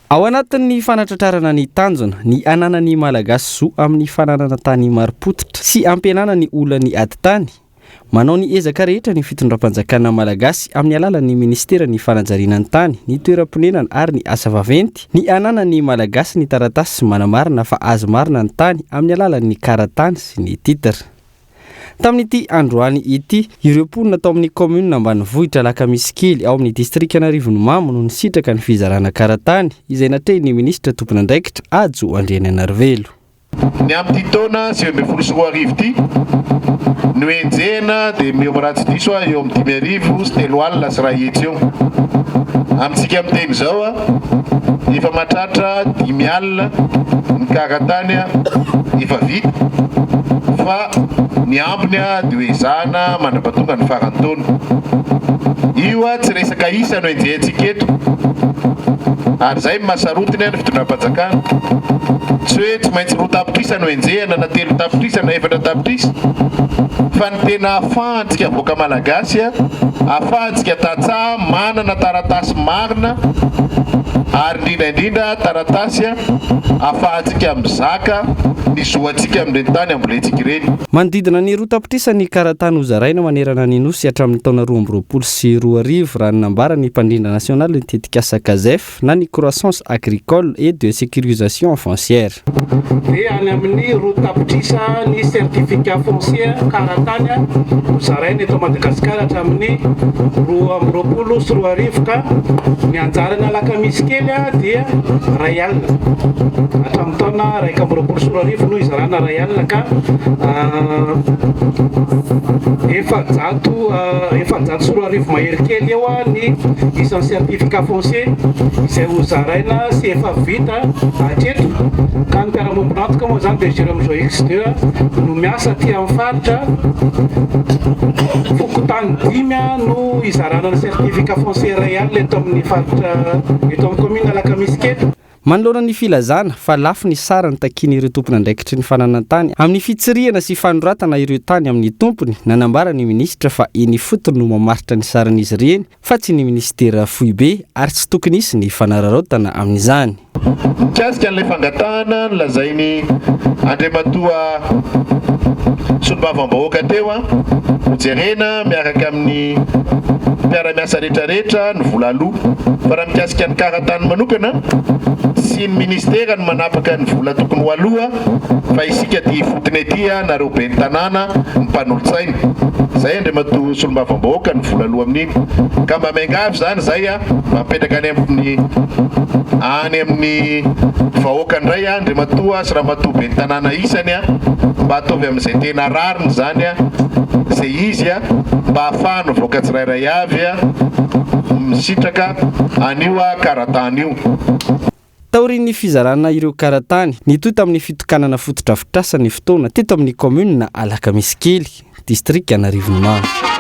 Ao anatin'ny fanatratrarana ny tanjona, ny hananan'ny Malagasy zo amin'ny fananana tany marim-pototra sy hampihenana ny olan'ny ady tany, manao ny ezaka rehetra ny fitondram-panjakana malagasy amin'ny alalan'ny minisiteran'ny fanajariana ny tany, ny toeram-ponenana ary ny asa vaventy, ny hananan'ny Malagasy ny taratasy manamarina fa azy marina ny tany amin'ny alalan'ny kara-tany sy ny titre. Tamin'ity androany ity, ireo mponina tao amin'ny kaominina ambanivohitra Alakamisikely ao amin'ny distrikan'Arivonimamo no nisitraka ny fizarana kara-tany izay natrehin'ny minisitra tompon'andraikitra Hajo Andrianainarivelo. Ny amin'ity taona 2019 ity no enjehina dia mihoatra raha tsy diso aho eo amin'ny 2150 eo. Amintsika miteny izao efa mahatratra 50 ny kara-tany efa vita fa ny ambiny dia ho ezahina mandra-pahatonga ny faran'ny taona. Io tsy resaka isa no enjehintsika eto ary izay no mahasarotiny ny fitondram-panjakana. Tsy hoe tsy maintsy 2 tapitrisa no enjehina na 3 tapitrisa na 4 tapitrisa fa ny tena ahafahantsika vahoaka malagasy, ahafahantsika tantsaha manana taratasy marina ary indrindra indrindra taratasy ahafahantsika mizaka ny zo antsika amin'ireny tany ambolentsika ireny. Manodidina ny 2 tapitrisa ny kara-tany hozaraina manerana ny Nosy hatramin'ny taona 2022, raha ny nambaran'ny mpandrindra nasionalin'ny tetikasa CASEF na ny Croissance Agricole et de Sécurisation Foncière. Dia any amin'ny 2 tapitrisa ny certificat foncier kara-tany hozaraina eto Madagasikara hatramin'ny 2022, ka ny anjarany Alakamisy kely dia 100 hatramin'ny taona 2021 no izarana 100, ka 2400 mahery kely eo ny isan'ny certificat foncier izay hozaraina sy efa vita hatreto. Ka ny mpiara-miombon'antoka moa zany dia Jérôme Jox 2 no miasa aty amin'ny faritra. Fokontany dimy no izarana ny certificat foncier 1000 eto amin'ny faritra, eto amin'ny commune Alakamisy kely. Manoloana ny filazana fa lafo ny sarany takian'ireo tompon'andraikitry ny fananan-tany amin'ny fitsirihana sy fanoratana ireo tany amin'ny tompony, nanambara ny minisitra fa eny ifotony no mamaritra ny saran'izy ireny fa tsy ny minisitera foibe ary tsy tokony hisy ny fanararaotana amin'izany. Mikasika an'ilay fangatahana nolazain'i Andriamatoa Solombavambahoaka teo, hojerena miaraka amin'ny mpiara-miasa rehetrarehetra ny vola aloa. Fa raha mikasika ny kara-tany manokana, tsy ny ministera no manapaka ny vola tokony ho aloa fa isika aty ifotony aty, nareo ben'ny tanàna, ny mpanolotsaina. Izay Andriamatoa Solombavambahoaka ny vola aloa amin'iny. Ka mba miangavy izany izay mba mipetraka any amin'ny any amin'ny vahoaka indray Andriamatoa sy Ramatoa ben'ny tanàna isany mba ataovy amin'izay tena rariny izany izay izy mba ahafahan'ny vahoaka tsirairay avy misitraka an'io kara-tany io. Taorian'ny fizarana ireo kara-tany, nitohy tamin'ny fitokanana fotodrafitrasa ny fotoana teto amin'ny kaominina Alakamisikely, distrikan'Arivonimamo.